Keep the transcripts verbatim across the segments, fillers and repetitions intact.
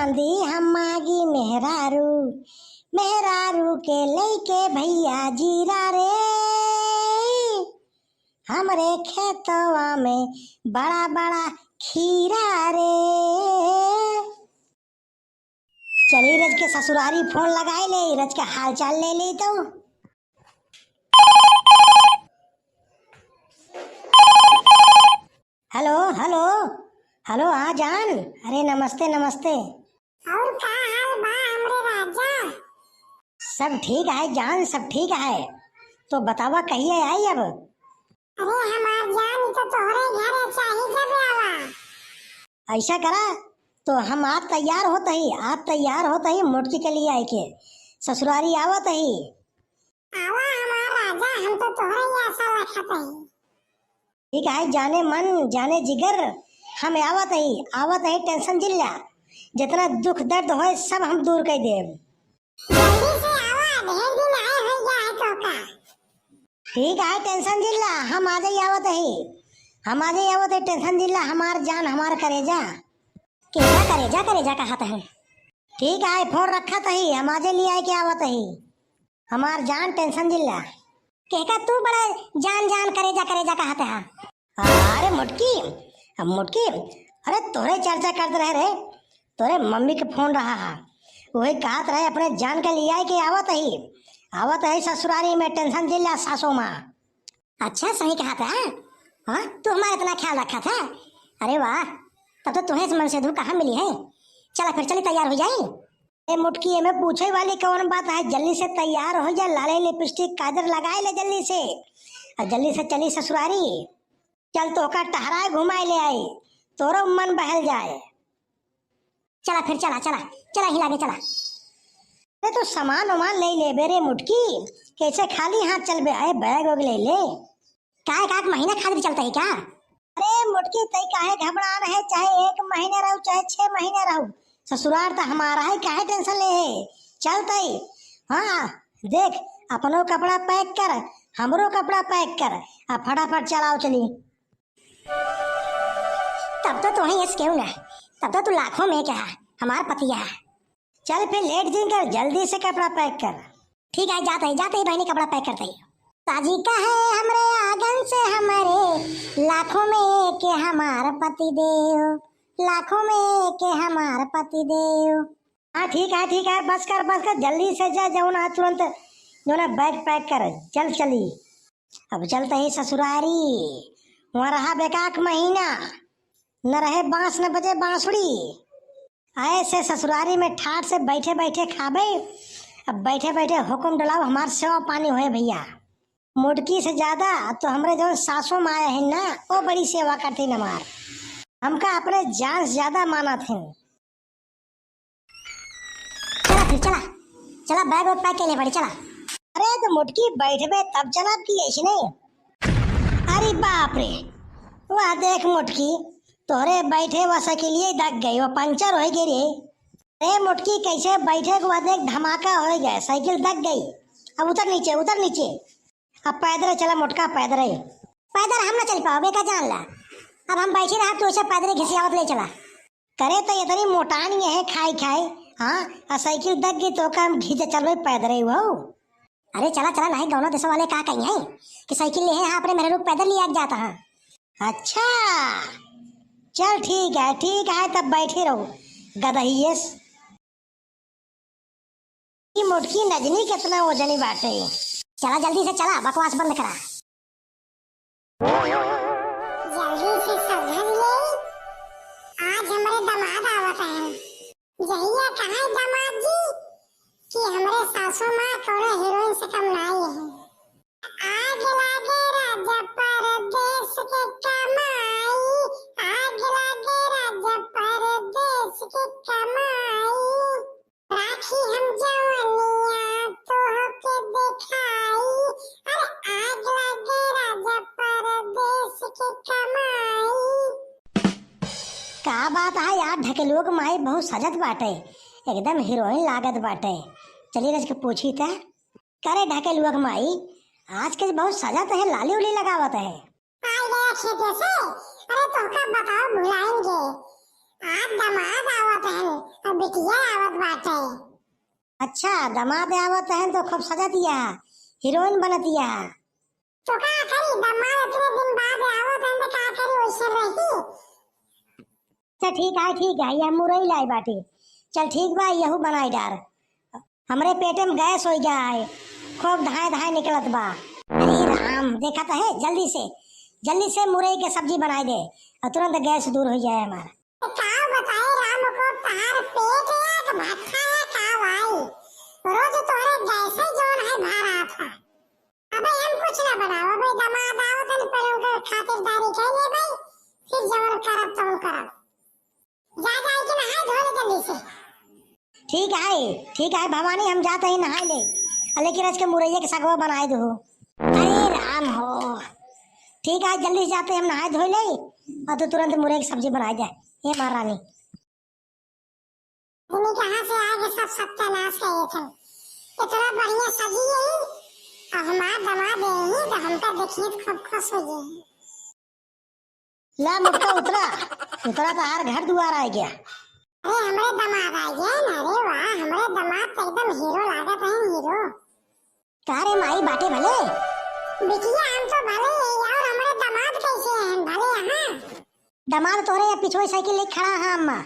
दी हम मागी मेहरारू, मेहरारू के लइके भैया जीरा रे, हमरे खेतवा में बड़ा बड़ा खीरा रे। चली रज के ससुरारी फोन लगाए ले, रज के हाल चाल ले ले तो। हेलो, हेलो, हेलो, हाँ जान, अरे नमस्ते, नमस्ते। और का हाल बा हमरे राजा? सब ठीक है जान, सब ठीक है। तो बतावा कहिए आई अब? अरे हमार जान, ई तो तोहरे घरे चाही जब आवा। ऐसा करा, तो हम आज तैयार होत ही, आज तैयार होत ही मोटकी के लिए आए के ससुरारी आवत ही। आवा हमार राजा, हम तो तोहरे ही आशा रखत ही। ठीक है जाने मन जाने जिगर, हम आवत ही, आवत ही, tension जिल्ला, जितना दुख दर्द होए सब हम दूर कर देब। जल्दी से आवा, ढेर दिन आए हो गया है तो का। ठीक है, tension जिल्ला, हम आजे ही आवत ही, हम आजे ही आवत ही, tension जिल्ला, हमार जान, हमार करेजा। केजा करेजा, करेजा कहत है। ठीक है, फोन रखत ही, हम आजे ले आए के आवत ही, हमार जान, tension जिल्ला। केका तू बड़ा जान, जान, करेजा, करेजा कहत है। अरे मोटकी, अब मोटकी, अरे तोरे चर्चा करत रहे रे, तोरे मम्मी के फोन रहा हा, वही कहत रहे अपने जान के लिया के आवत ही, आवत ही ससुरारी में, tension जिल्ला सासू माँ। अच्छा सही कहत है, हाँ तू हमारा इतना ख्याल रखत है। अरे वाह, तब तो तुम्हें मन से धू कहाँ मिली है। चला फिर चली तैयार हो जाई। ए मोटकी, एमे पूछे वाली कौन बात है, जल्दी से तैयार हो जा, लाले लिपस्टिक काजर लगाए ले जल्दी से, और जल्दी से चली ससुरारी। चल तोहका टहराए घुमाए ले आई, तोरो मन बहल जाए। चला फिर, चला, चला, चला, ही लागे चला। अरे तो सामान वामान ले लेबे रे मोटकी, कैसे खाली हाथ चलबे? अरे बैग वैग ले ले। का एक आध महीना खातिर चलता है क्या? अरे मोटकी, तई काहे घबरान है, चाहे एक महीना रहू, चाहे छह महीना रहू, ससुरार तो हमारा है, काहे tension ले है, चलता ही। हाँ देख, अपनो कपड़ा pack कर, हमरो कपड़ा pack कर, आ फटाफट चलाओ चली। तब तो तुम्हें यस क्यों ना, तब तो तू लाखों में क्या, हमार पतिया। चल फिर late जिन कर, जल्दी से कपड़ा pack कर। ठीक है, जाते ही, जाते ही बहनी कपड़ा pack करते ही। साजी का है हमरे आंगन से हमरे लाखों में एक हमार पति देव, लाखों में एक हमार पति देव। हाँ ठीक है, ठीक है, बस कर, बस कर, जल्दी से जा, जौन आ तुरंत जौन bag pack कर, चल चली। अब चलते ही ससुरारी, वहाँ रहा बेकाक महीना, न रहे बांस न बजे बांसुरी। ऐसे ससुरारी में ठाट से बैठे बैठे खाबे, अब बैठे बैठे हुकुम डलाओ, हमार सेवा पानी होए भैया। मोटकी से ज्यादा तो हमरे जौन सासू माँ है ना, वो बड़ी सेवा करती हमार, हमका अपने जान से ज्यादा मानत हैं। चला फिर, चला, चला, bag वैग pack के लिए पड़ी, चला। अरे तो मोटकी बैठबे तब चला कि ऐसे नहीं। अरे बाप रे, वह देख मोटकी, तोरे बैठे वह साइकिलिए दग गई, वह puncture हो गई रे। अरे मोटकी कैसे बैठे को वह देख धमाका हो गया, साइकिल दग गई। अब उतर नीचे, उतर नीचे। अब पैदर चला मोटका, पैदर। पैदर हम ना चल पाओ बेका, जान ला। अब हम बैठे रहा, तू ऐसे पैदर घिसियावत ले चला। करे तो इतनी मोटान ये है खाई खाई, हाँ, आ साइकिल दग गई तो का हम घिसे चलबे पैदर ही हो। अरे चला चला, नहीं गौना देशों वाले का कही हैं कि साइकिल ले हैं, हाँ, अपने मेहरारू पैदर लिया के जाता है। अच्छा चल ठीक है, ठीक है, तब बैठे रहो गदहियस। ई मोटकी नजनी कितना वजनी बाटे। चला जल्दी से चला, बकवास बंद करा। जल्दी से सब धज ले, आज हमरे दामाद आवत हैं। जहिया कहा दामाद जी कि हमरे सासू माँ कौनो हीरोइन से कम नाई है। आग लागे राजा परदेस के कमाई, आग लागे राजा परदेस के कमाई। राखी हम जवनिया तोहके देखाई, अरे आग लागे राजा परदेस के कमाई। का बात है यार, ढकेलुआ के माई बहुत सजत बाटे, एकदम हीरोइन लागत बाटे। चली रज के पूछी त। करे ढकेलुआ के माई, आज के बहुत सजत है, लाली उली लगावत है। आई गया खेते से, अरे तोहका बताओ भुलाएंगे, आज दामाद आवत हैं, अब ये आवत बाटे। अच्छा, दमाद आवत हैं तो खूब सजतिया, हीरोइन बनतिया। तो का करी, दमाद इतने दिन बाद आवत हैं तो का करी, वैसे रही। अच्छा ठीक है, ठीक है, यह मुरई लाई बाटी। चल ठीक बा, यहू बनाई डार। हमरे पेटे में गैस होइ गया है, खूब धाए धाए निकलत बा। अरे राम, देखा तो है, जल्दी से, जल्दी से मुरई के सब्जी बनाई दे और तुरंत गैस दूर होइ जाए हमार। का बताई राम को, तहार पेट एक भट्ठा है का भाई, रोज तोहरे गैसे जौन है भरा था। अबे हम कुछ ना बनाओ, अबे दमाद आवत हैं, पर उनके खातिरदारी कर ले भाई, फिर जवन करब तवन करब। जा, जा के नहाए धो ले जल्दी से। ठीक है, ठीक है भवानी, हम जाते ही नहाए ले, लेकिन आज के मुरैया के सगवा बनाए दो। अरे राम हो, ठीक है, जल्दी से जाते हम नहाए धो ले और तू तुरंत मुरैया की सब्जी बनाए दे। हे महारानी। इन्हीं कहाँ से आए के सब सत्यानाश करे थे। इतना बढ़िया सजी है, अब हमार दमाद यही तो हमका देखिए तो खूब खुश हो गए। ला मोटका उतरा, उतरा तो हर घर दुआर आ गया। अरे हमरे दमाद आ गए ना, अरे वाह, हमरे दमाद तो एकदम हीरो लागत है, हीरो। का रे माई बाटे भले? बिटिया हम तो भले हैं और हमरे दमाद कैसे हैं, भले हैं? दमाद तोहरे या पिछुए साइकिल लेके खड़ा है अम्मा,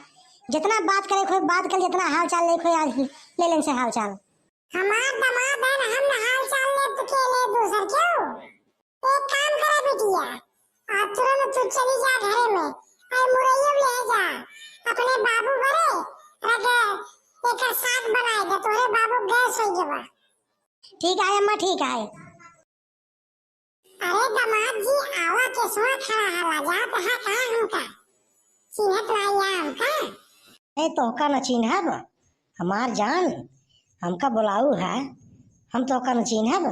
जितना बात करे कोई बात कर, जितना हाल चाल ले कोई आज ले लेन से हाल चाल। हमार दमाद है ना, हम ना हाल चाल ले तो के ले दूसर क्यों? एक काम करा बिटिया, आज तुरंत तू चली जा घरे में, आई मुरैया ले जा अपने बाबू घरे, रख एकर साग बनाए दे, तोरे बाबू गैस हो गया बा। ठीक है अम्मा, ठीक है। अरे दमाद जी, आवा के सुआ खड़ा हला, जात हा का हमका? चिन्हत नाई या हमका? ए, तोहका न चिन्हब, हमार जान, हमका बुलाऊ है, हम तोहका न चिन्हब,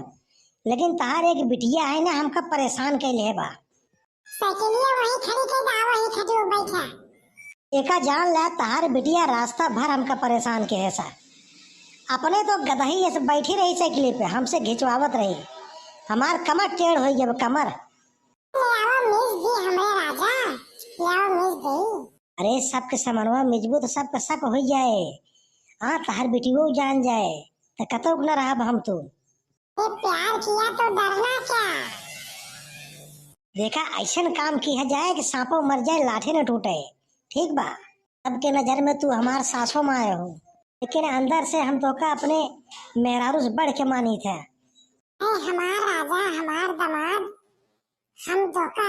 लेकिन तहार एक बिटिया है ना, हमका परेशान कैले है बा। साइकिलिया वहीं खड़ी के दा, वहीं खटियो बैठा। एका जान ला, तहार बिटिया रास्ता भर हमका परेशान के है सा। अपने तो गदही ऐसे बैठी रही साइकिल पे, हमसे घिंचवावत रही। हमार कमर टेढ़ हो गया, कमर। ले आओ मीज दी हमरे राजा, ले आओ मीज दी। अरे सबके समनवा मिजबू तो सबके शक हो जाए। हाँ, तहार बिटियो जान जाए, तो कतौ न रहब हम तू। ये प्यार किया तो डरना क्या? देखा, ऐसन काम किया जाए कि सांपो मर जाए, लाठे न टूटे, ठीक बा? सबके नजर में तू हमार सासो माँ हो, लेकिन अंदर से हम तोका अपने मेहरारू से बढ़ के मानी थे। ए हमार राजा, हमार दमाद, हम तोका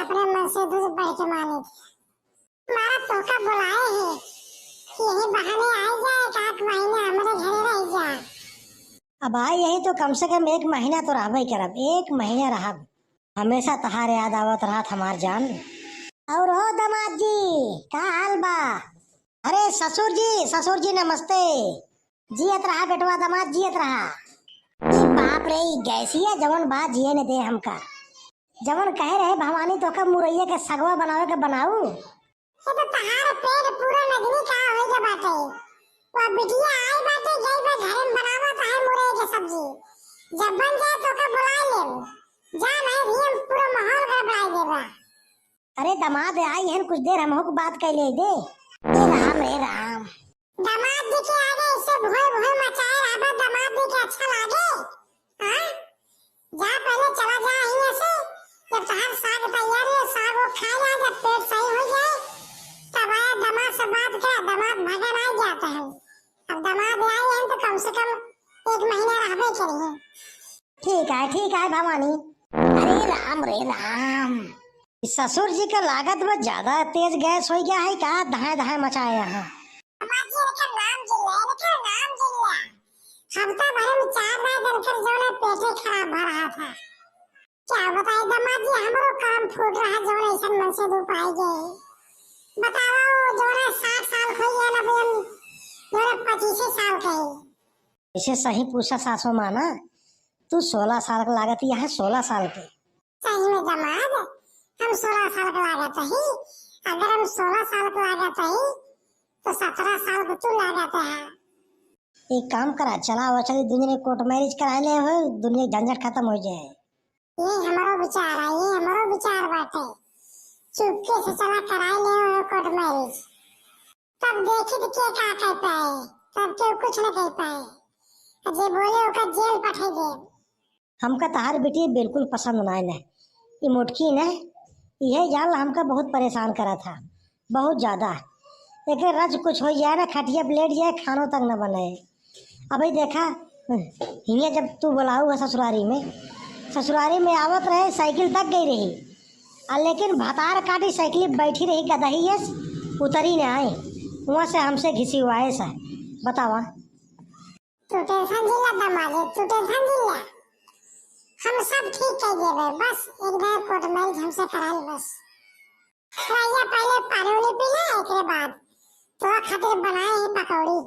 अपने मन से दूर बढ़ के मानी थे। हमारा तोका बुलाए हैं कि यही बहाने आ जाए, एक आध महीना हमारे घरे रह जा। अब आई यही तो कम से कम एक महीना तो रहबे करब, एक महीना रहब। हमेशा तहार याद आवत रहत हमार जान। और हो दमाद जी, का हाल बा? अरे ससुर जी, ससुर जी नमस्ते। जियत रहा बेटवा, दमाद जियत रहा। ई बाप रे, ई गैसिया जवन बा जिए न दे हमका। जवन कहे रहे भवानी तोका मुरैया के सगवा बनावे के बनाऊ। ये तो तहार पेट पूरा नगनी का होई के बाटे। वो बिटिया आई बाटे, गई बा घरे में बनावा तो है मुरैया के सब्जी। जब बन जाए तोका बुला लेब। जा नहीं भी हम पूरा माहौल गड़बड़ाई देबा। अरे दमाद आई हन, कुछ देर हमहू के बात कर ले दे। ए राम रे राम। दमाद जी के आगे ऐसे भोए भोए मचाए रहबा, दमाद जी के अच्छा लागे? हाँ? जा पहले चला जा यहाँ से, जब तहार साग तैयार है, साग वो खा ले, जब पेट सही हो जाए, तब आया दमाद से बात करा, दमाद भगन आ जाता है। अब दमाद आए हैं तो कम से कम एक महीना रहबे करिए। ठीक है, ठीक है भवानी। अरे राम रे राम, ई ससुर जी का लागत बा ज्यादा तेज गैस हो गया है का, धाए धाए मचाए यहाँ। हमार जी इनकर नाम जिल्ला, इनकर नाम जिल्ला। हफ्ता भर में चार बार इनकर जौन है पेटे खराब भर रहा था। क्या बताए दमाद जी, हमरो काम फूट रहा जौन ऐसन मन से धूप आई गए। बतावा वो जौन है साठ साल खोई है ना बहन, जौन है पच्चीस साल के है। इसे सही पूछा सासो माँ ना, तू सोलह साल के लागत यहाँ, सोलह साल के। सही में दमाद, हम सोलह साल के लागत ही। अगर हम सोलह साल के लागत ही, तो सत्रह साल के तू लागत है। एक काम करा, चला वो चली दुनिया में कोर्ट मैरिज करा ले हो, दुनिया के झंझट खत्म हो जाए। ये हमारो विचार है, ये हमारो विचार बाटे। चुपके से चला कराए ले हो कोर्ट मैरिज। तब देखी तो के का कह पाए, तब केहू कुछ न कह पाए। जे बोले ओकर जेल पठाई देब। हमका तहार बिटिया बिल्कुल पसंद नाय न। ई मोटकी न, इहे जान ला हमका बहुत परेशान करत ह, बहुत ज्यादा। एके रज कुछ होइ जाए न, खटिया पे लेट जाए, खानो तक न बने। अबही देखा, हियाँ जब तू बोलाऊ है ससुरारी में, ससुरारी में आवत रहे, साइकिल तक गई रही, आ लेकिन भतार काटी साइकिल बैठी रही गदहियस, उतरी न आई। वहाँ से हमसे घिसिवाए सा। बतावा। तू टेंशन जिन ला दामाद जी, तू टेंशन जिन ला, हम सब ठीक कर देबे। बस एक बार कोर्ट मैरिज हमसे करा ले बस। भैया पहले पानी उनी पी ले, एकरे बाद तोरा खातिर बनाए ही पकौड़ी।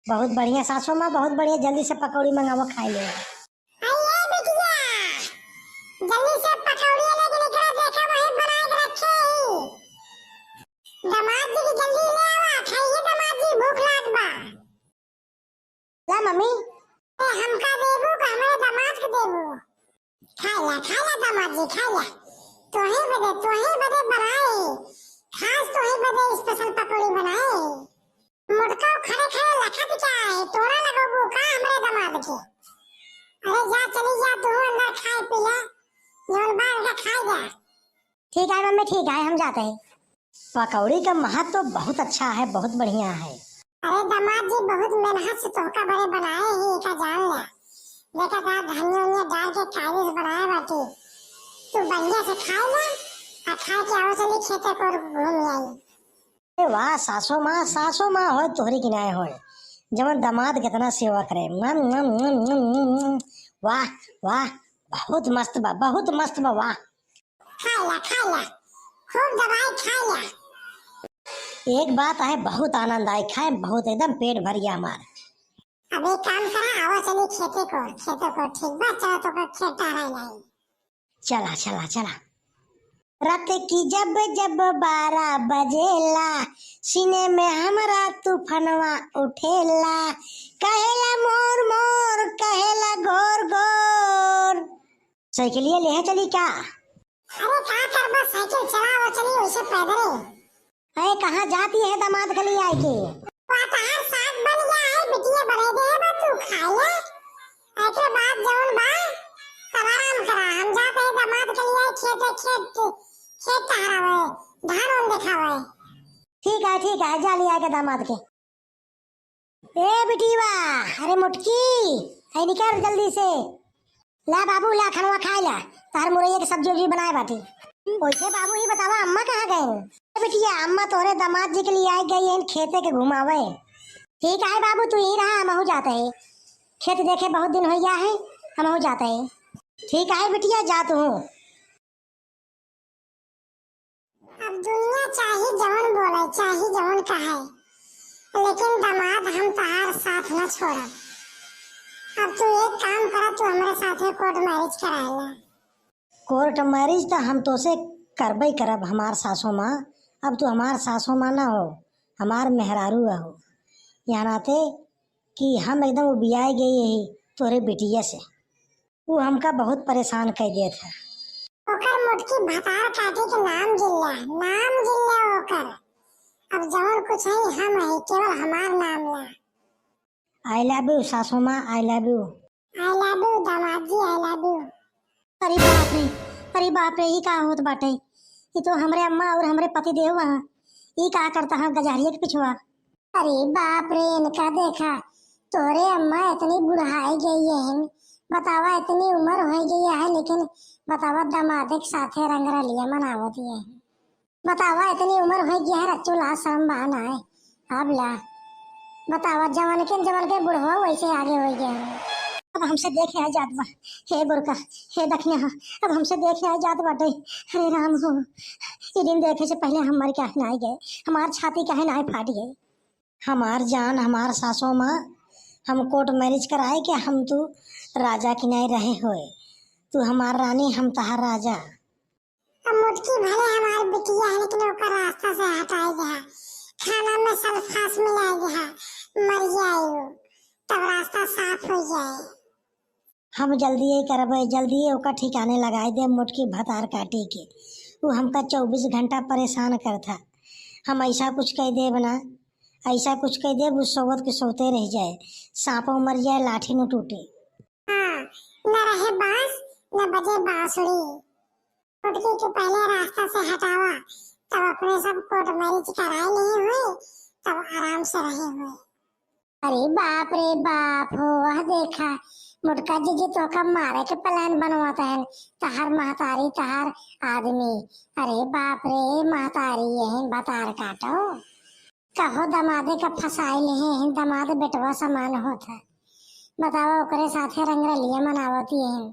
बहुत बढ़िया सासू माँ, बहुत बढ़िया। जल्दी से पकौड़ी मंगावा, खाए ले। अरे बिटिया, जल्दी से पकौड़ी लेके निकला, देखा वही बनाए के रखे ही। दामाद जी की जल्दी ले आवा, खाइए दामाद जी, भूख लाग बा। ला मम्मी। ए, हमका देबू का हमरे दामाद के देबू? खाइला, खाइला दामाद जी, खाइला। तोही बदे, तोही बदे बनाए, खास तोही बदे स्पेशल पकौड़ी बनाए। मोटका खड़े खड़े लखत क्या है, टोना लगबू का हमरे दामाद के? अरे जा, चली जा तू अंदर, खाए पी ले, जौन बा उनका खाए जा। ठीक है मम्मी, ठीक है, हम जाते हैं। पकौड़ी का महक तो बहुत अच्छा है, बहुत बढ़िया है। अरे दामाद जी, बहुत मेहनत से तोहका बड़े बनाए ही, एका जान ले। देखा था धनिया उनिया डाल के कायदे से बनाए बाटी। तू बढ़िया से खाए ले, आ खाए के आओ चली खेते को घूम आई। अरे वाह सासो माँ, सासो माँ होय तोहरी की नाय होय, जवन दामाद कितना सेवा करे। मम, मम, मम, मम, मम, मम। वाह, वाह, बहुत मस्त बा, बहुत मस्त बा, वाह। खाइला, खाइला, खूब दवाई खाइला। एक बात है, बहुत आनंद आए, खाए बहुत, एकदम पेट भर गया हमार। अब एक काम करा, आवा चली खेते को, खेते को, ठीक बा, चला तो को खेत टहराए लाई। चला, चला, चला। रात की जब जब बारह बजेला, सीने में हमरा तूफनवा उठेला, कहेला मोर मोर, कहेला गोर गोर। साइकिलिया लेहे चली का? अरे का करबा, साइकिल चलावा चली वैसे पैदल। अरे कहाँ जाती है दामाद के लिए आई के? वा तहार साग बन गया है, बिटिया बने दे बा तू खाए ले। एके बाद जौन बा तब आराम करा, हम जाते हैं दामाद के लिए खेत, खेत, खेत टहरावे, धान उन देखावे। ठीक है, ठीक है, जा लिया के दामाद के। ए बिटिया, अरे मोटकी, है निकर जल्दी से। ला बाबू, ला खानवा खाए ला, तहर मुरैया के सब्जी उब्जी बनाए बाटी। वैसे बाबू ही बतावा, अम्मा कहाँ गए? ए बिटिया, अम्मा तोहरे दामाद जी के लिए आई गई हैं खेते के घुमावे। ठीक है बाबू, तू यहीं रहा, हमहू जाते हैं खेत देखे, बहुत दिन हो गया है, हमहू जाते हैं। ठीक है बिटिया, जा तू। अब दुनिया चाही जवन बोले, चाही जवन कहे, लेकिन दामाद हम तहार साथ न छोड़ब। अब तू एक काम करा, तू हमरे साथे कोर्ट मैरिज कराए ला। कोर्ट मैरिज त हम तोसे करबे करब हमार सासो माँ। अब तू हमार सासो माँ ना हो, हमार मेहरारू हो। यहाँ नाते कि हम एकदम उबियाए गए यही तोरे बिटिया से। उ हमका बहुत परेशान कइ देत है। ओकर मोटकी भतार काटे के नाम जिल्ला, नाम जिल्ला ओकर। अब जवन कुछ है हम है, केवल हमार नाम ला। I love you सासू माँ, I love you। I love you दामाद जी, I love you। अरे बाप रे, अरे बाप रे, ई का होत बाटे? ई तो हमरे अम्मा और हमरे पति देव हैं। ई का करता है गजहरिया के पिछवा? अरे बाप रे, इनका देखा, तोरे अम्मा इतनी बुढ़ाई गई है, बतावा इतनी उम्र हो गई है, लेकिन बतावा दामाद के साथे रंगरलिया मनावत है। बतावा इतनी उम्र हो गई है, रच्चू लाज शर्म बा ना है। अब ला बतावा, जवन के जवन के बुढ़वा वैसे आगे हो गया है। अब हमसे देखे आ जात बा, हे गोरका, हे दखिया, अब हमसे देखे आ जात बाटे। अरे राम हो, ये दिन देखे से पहले हम मर के ना गए, हमार छाती काहे ना फाट गए। हमार जान, हमार सासो माँ, हम कोर्ट मैरिज कराए के हम तू राजा की नाई रहे होए। तू हमार रानी, हम तहार राजा। अब मोटकी भले हमार बिटिया है, लेकिन ओकर रास्ता से हटाए दे, खाना में सल्फास मिलाए दे, मर जाए वो, तब रास्ता साफ हो जाए। हम जल्दी ही करबे, जल्दी ही ओकर ठिकाने लगाए दे मोटकी भतार काटी के। वो हमका चउबीस घंटा परेशान करत है। हम ऐसा कुछ कह देब ना, ऐसा कुछ कह देब, उ सोवत के सोवते रह जाए, साँपो मर जाए, लाठी न टूटे। हाँ, न रहे बाँस, न बजे बाँसुरी। फुटकी के पहले रास्ता से हटावा, तब अपने सब court marriage कराए लिए हुए, तब आराम से रहे हुए। अरे बाप रे बाप हो, वह देखा, मोटका जिज्जी तोहका मारे के plan बनवात हैं, तहार महतारी, तहार आदमी। अरे बाप रे, महतारी यही भतार काटो। कहो दमादे का फंसाई लिहे हैं, दमाद बेटवा समान होत है। बतावा, ओकरे साथे रंगरलिया मनावती हैं।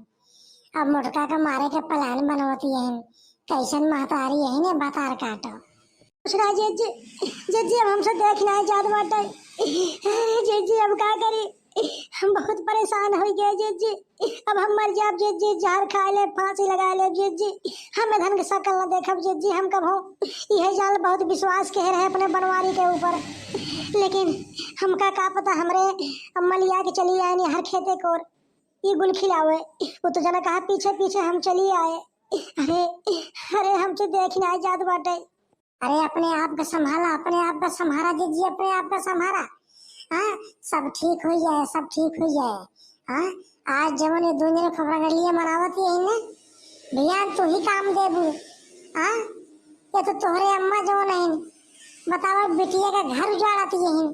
अब मोटका का मारे के plan बनवती हैं। कैसन महतारी यही ने भतार काटो। कुछ ना जिज्जी, जिज्जी अब हमसे देख ना जात बाटे। जिज्जी अब का करी? हम बहुत परेशान हो गए जिज्जी। अब हम मर जाब जिज्जी, जहर खा ले, फांसी लगा ले जिज्जी। हम ए धन के शकल न देखब जिज्जी, हम कबहूँ। यह जाल बहुत विश्वास के रहे अपने बनवारी के ऊपर, लेकिन हमका का पता हमरे अम्मा लिया के चली आए हर खेते कोर, ई गुल खिलावे। वो तो जना कहा पीछे पीछे हम चली आए। अरे, अरे हमसे देख ना जात बाटे। अरे अपने आप का संभाला, अपने आप का संभाला जिज्जी, अपने आप का संभाला। हाँ, सब ठीक हो जाए, सब ठीक हो जाए। हाँ, आज जवन ये दुनिया में खबर लिए मनावत यही ना, भैया तू ही काम देबू। हाँ, ये तो तोहरे अम्मा जवन है, बतावा बिटिया का घर उजाड़त यही।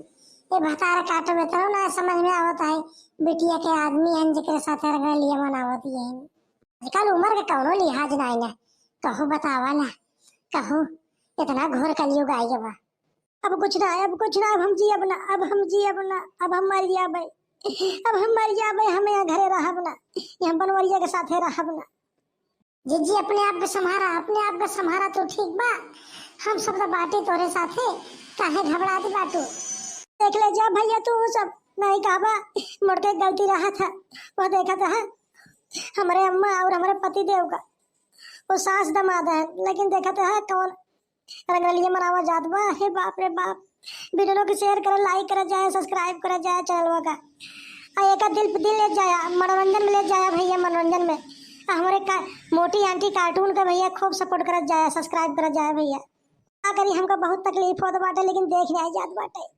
ये भतार काटो में तो ना समझ में आवत है, बिटिया के आदमी हैं जेकरे साथ रंगरलिया मनावत यही। आजकल उम्र के कौनो लिहाज नाई ना, कहू बतावा ना, कहू इतना घोर कलयुग आई गवा। अब कुछ ना, अब कुछ ना, अब हम जियब ना, अब हम जियब ना, अब हम मर जाबे, अब हम मर जाबे, हम यहाँ घरे रहब ना, यहाँ बनवरिया के साथे रहब ना। जिज्जी अपने आप के संभारा, अपने आप के संभारा, तू ठीक बा? हम सब तो बाटे तोरे साथे, काहे घबरात बाटू? देख ले जा भैया तू सब, नहीं कहबा, मोटके गलती रहा था, वो देखा था हमरे अम्मा और हमरे पति देव का, वो सास दमाद है, लेकिन देखा था कौन रंगरलिया मनावा जात बा। हे बाप रे बाप। वीडियो के share करे, like करे जाए, subscribe करे जाए चैनलवा का। आ एक दिल पे दिल ले जाया, मनोरंजन में ले जाया भैया, मनोरंजन में। आ हमरे का मोटी आंटी cartoon का भैया खूब support करत जाया, subscribe करत जाया भैया। का करी, हमका बहुत तकलीफ होत बाटे, लेकिन देख नहीं जात बाटे।